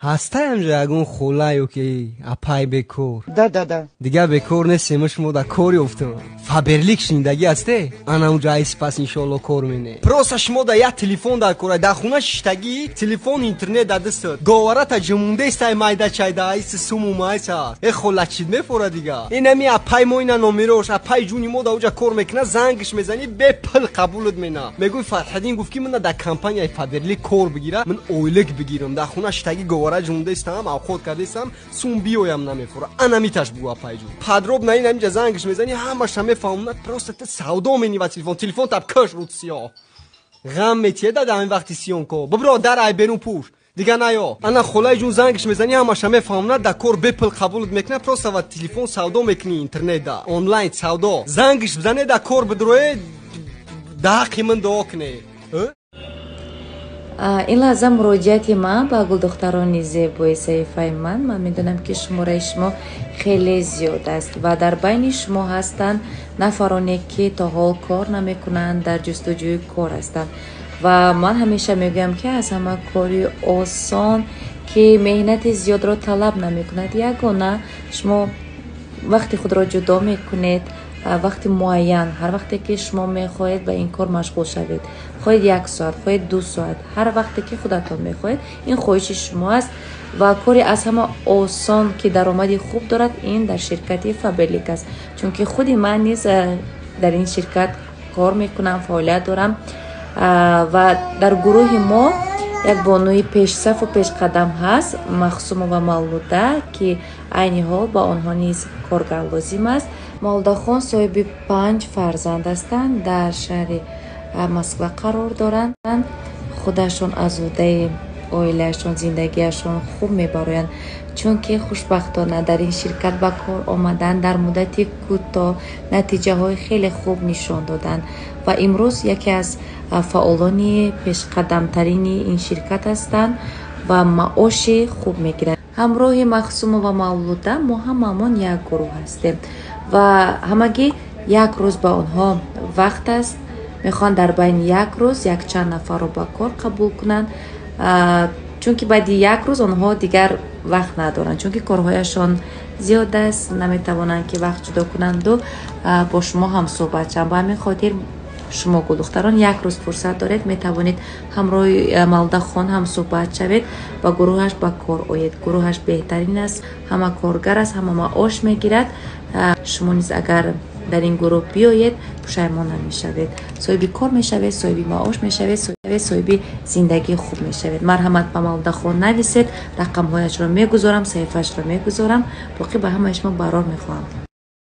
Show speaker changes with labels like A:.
A: Ҳастаям же ягон хола ё ки апай бекор?
B: Да, да, да.
A: Дигар бекор нестем, шумо да кор ёфтам. Фаберлик шинидагӣ ҳасте? Ана унҷа айспас иншоалло кор мене. Просто шумо да як телефон дар кора, дар хона шиштагӣ, телефон интернет дар дастат. Говарата ҷумундаистай майда чайда, айси суму майс аст. Э хола чид мефора дига. Инами апай мо ина номерош, апай ҷуни мо да уҷа кор мекуна, зангш мезанӣ, бепул қабулат мена. Мегӯй Фатҳиддин гуфт ки мана дар компанияи Фаберлик кор бигира, ман ойлик бигирам. Дар хона шиштагӣ говара ҷумундаистам, авқот кардаистам, сум биёям намефора. Ана миташ бугӯ апай ҷун. Подробно ин ҳаминҷа зангш мезанӣ, ҳамаша мефаҳмонад, просто ту савдо менӣ ва телефон, телефон таб каш руд сиёҳ. Ғам метиҳед дар ҳамин вақти съёмка. Бибро дар ай берун пӯш. Дига наё. Ана холаи ҷун зангш мезанӣ, ҳамаша мефаҳмонад, дар кор бепул қабулат мекунад, просто ва телефон савдо мекунӣ интернетда, онлайн савдо. Зангш бизане, дар кор бидроe, да ҳаққи ман дуо кунед.
C: Ин лаҳза муроҷиати ман ба гулдухтарони зебои саҳифаи ман. Ман медонам, ки шумораи шумо хеле зиёд аст ва дар байни шумо ҳастанд нафароне, ки то ҳол кор намекунанд, дар ҷустуҷӯи кор ҳастанд. Ва ман ҳамеша мегӯям, ки аз ҳама кори осон, ки меҳнати зиёдро талаб намекунад, ягона шумо вақти худро ҷудо мекунед, вақти муайян, ҳар вақте ки шумо мехоҳед ба ин кор машғул шавед, хоҳед як соат, хоҳед 2 соат, ҳар вақте ки худатон мехоҳед, ин хоҳиши шумо аст. Ва кори аз ҳама осон, ки даромади хуб дорад, ин дар ширкати Фаберлик аст, чунки худи ман низ дар ин ширкат кор мекунам, фаъолият дорам. Ва дар гурӯҳи мо як бонуи пешсафу пешқадам ҳаст, Махсумова Мавлуда, ки айни ҳол ба онҳо низ коргар лозим аст. Мавлудахон соҳиби панҷ фарзанд ҳастанд, дар шаҳри Москва қарор доранд. Худашон аз уҳдаи оилаашон, зиндагиашон хуб мебароянд, чунки хушбахтона дар ин ширкат ба кор омаданд, дар муддати кӯтоҳ натиҷаҳои хеле хуб нишон доданд ва имрӯз яке аз фаъолони пешқадамтарини ин ширкат ҳастанд ва маоши хуб мегиранд. Ҳамроҳи Махсумова Мавлуда мо ҳамамон як гурӯҳ ҳастем ва ҳамагӣ як рӯз ба онҳо вақт аст. Мехоҳанд дар байни як рӯз якчанд нафарро ба кор қабул кунанд, чунки баъди як рӯз онҳо дигар вақт надоранд, чунки корҳояшон зиёд аст, наметавонанд, ки вақт ҷудо кунанду бо шумо ҳамсӯҳбат шаванд. Ба ҳамин хотир шумо, гулдухтарон, як рӯз фурсат доред, метавонед ҳамроҳи Мавлудахон ҳамсӯҳбат шавед, ба гурӯҳаш ба кор оед. Гурӯҳаш беҳтарин аст, ҳама коргар аст, ҳама маош мегирад. Шумо низ агар дар ин гурӯҳ биёед, пушаймон намешавед, соҳиби кор мешавед, соҳиби маош мешавед, соҳиби зиндагии хуб мешавед. Марҳамат, ба Мавлудахон нависед, рақамҳояшро мегузорам, саҳифаашро мегузорам. Боқӣ ба ҳамаи шумо барор мехоҳам.